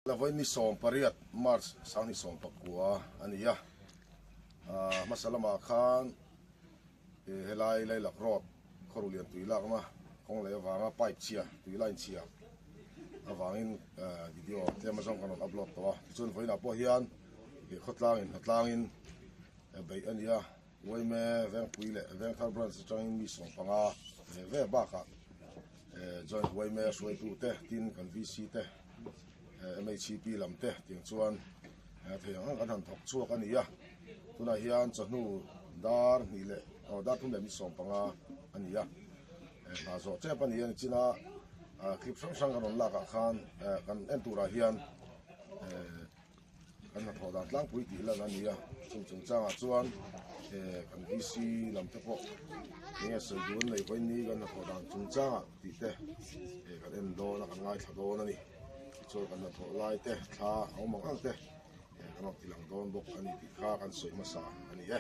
Lavawi ni 18 March 2019 a ni a, hmasa lamah khan helai Lailak Road khawru lian tui lakna kawng leh avanga pipe chhia tui line chhia avangin video tlem azawng kan rawn upload tawh a, tichuan vawiinah pawh hian khawtlangin hnatlangin beih a ni a. Uaime Vengpui leh Vengthar Branch atangin mi 15 ve ve bakah Joint Uaime hruaitute tin kan VC te MHCP lam te tiang chuan thei ang ang kan han thawk chhuak a ni a. Tunah hian chawhnu dar hnih leh aw dar thum leh mi 15 a ni a. Hna zawh tep a ni a nichina clip hrang hrang kan rawn lakah khan kan en turah hian Kan hnathawh dan tlangpui tih lan a ni a, chung chungchangah chuan kan VC lam te pawh enge sawi duh an nei vawiin ni kan hnathawh dan chungchangah tih te kan en dawn a, kan ngaithla dawn a ni. Tichuan kan hnathawh lai te thla a awm ang ang te kan rawn ti lang dawn bawk a ni tih kha kan sawi hmasa a ni e.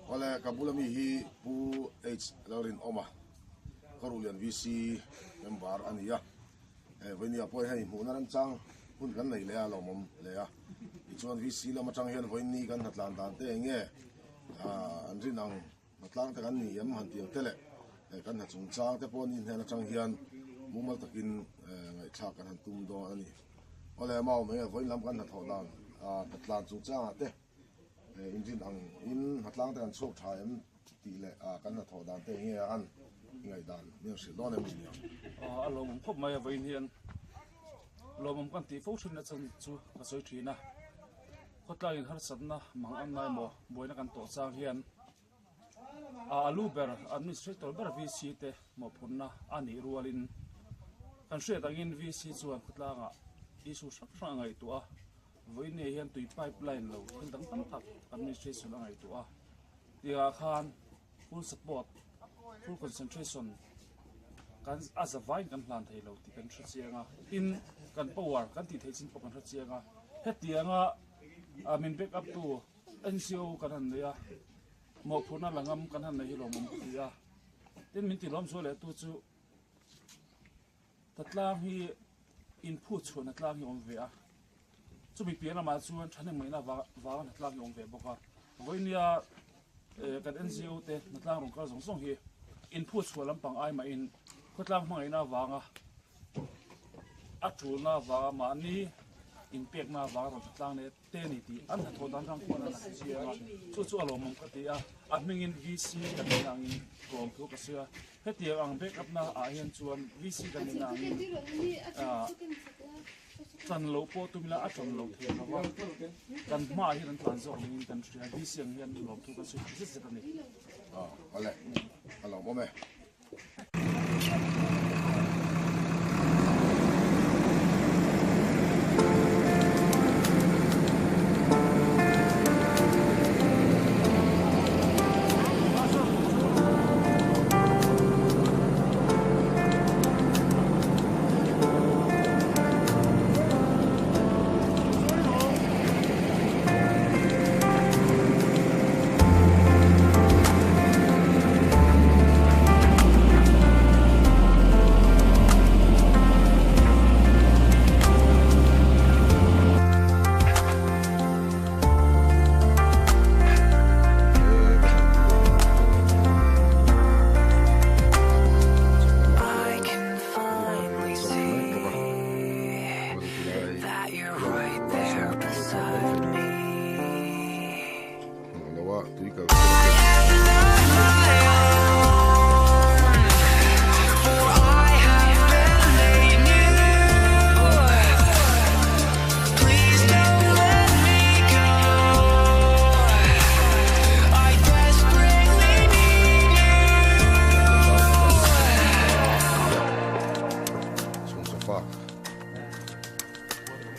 Awle ka bula mi hi Pu H Lalrinawma Kawruhlian VC member a ni a. Vawinia pawh hei hmuhna remchang hun kan nei leh a lawmawm hle a, tichuan VC lam atang hian vawiin ni kan hnatlan dan te eng nge an rin ang hnatlang te kan ni em han ti ang te leh kan hna chungchang te pawh ni hnen atang hian mumal takin ngaihthlak kan han tum dawn a ni. Awle maum eng nge vawiin lam kan hnathawh dan hnatlan chungchangah te inrin ang in hnatlang te kan chhuak tha em? Tih leh a kan hnathawh dan te enge a an i ngaihdan min hrilh dawn em ni ang? A lawmawm khawp mai a vawiin hian lawmawm kan tih fo thin na chan chu ka sawi thin a, khawtlangin harsatna mang an ngai maw buaina kan tawh chang hian a alu ber administrator ber VC te mawhphurhna a nih rualin kan hriat angin VC chuan khawtlangah issue hrang hrang a ngaihtuah a, vawiin nei hian tui pipe line lo thil dang tam tak administration a ngaihtuah a. Tihah khan full support, full concentration kan a zavaiin kan hlan thei lo tih kan hre chiang a. Tin, kan power kan tih theih chin pawh kan hre chiang a. Hetianga min back up tu NCO kan han nei a, mawhphurhna la ngam kan han nei hi lawmawm ka ti a. Tin, min tilawm zual leh tu chu Tlatlang hi inphut chhuahna tlang hi a awm ve a, chumi piah lamah chuan thahnem ngaihna vanga hnatlang hi a awm ve bawk a. Vawinia kan NGO te hnatlang rawn kal zawng zawng hi inphut chhuah lampang ai mahin khawtlang hmangaihna avanga a tulna avanga mahni inpekna avanga rawn hnatlang leh te ni tih an hnathawh dan rang khuan an han chiang a, chu chu a lawmawm ka ti a, a hmingin VC kan nihna angin tlawm thu ka sawi a, hetiang ang back up na ah hian chuan VC kan nihna angin ah tan loh pawh tum ila a tan loh thei lo va, kan hmaah hian an tlan zawk niin kan hria, VC ang hian lawm thu ka sawi zet zet a ni. Aw awle a lawmawm e.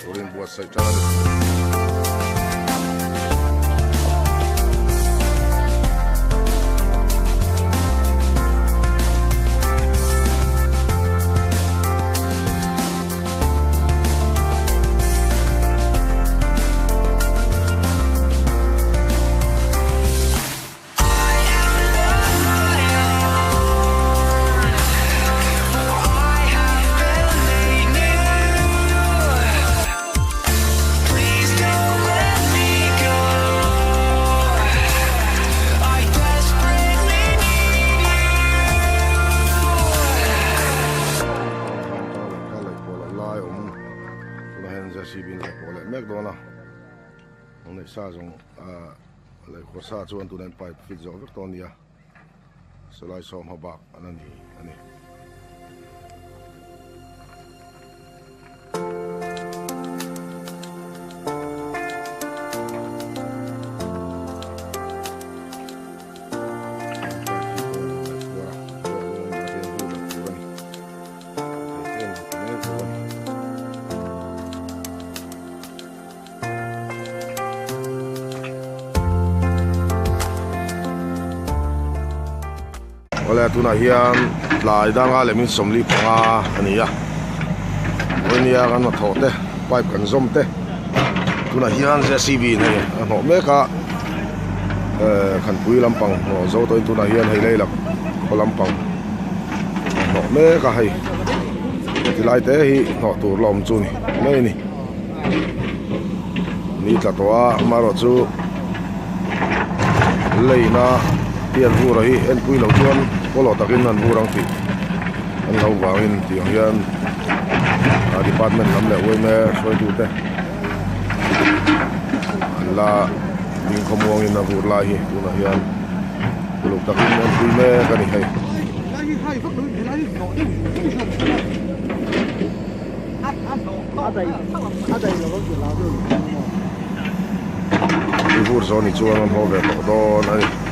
Turin buatsaih tan a ni. Tunah hian JCB in lei pawh leh mek dawn a, an neih sa zawng ah lei khuar sa chuan tunah hian pipe fit zawh vek tawh a ni a, sawlai sawm hma bak an la ni a ni. Awle tunah hian tlai danga lem in 45 a ni a vawinia kan hnathawh te pipe kan zawm te tunah hian JCB in hei a hnawh mek a ehh khanpui lampang hnawh zo tawhin tunah hian hei lei lam khaw lampang a hnawh mek a hei tilai te hi hnawh tur la awm chu ni mai a ni ni tla tawh a amaherawhchu leina hi an vur a hi enpui loh chuan pawlawh takin an vur ang tih an lo vangin tiang hian a department lam leh yma hruaitute an la ding khawmuangin a vur lai hi tunah hian uluk takin enpui mek a ni hei. Vur zawn ni chuan an haw ve tawh dawn a ni.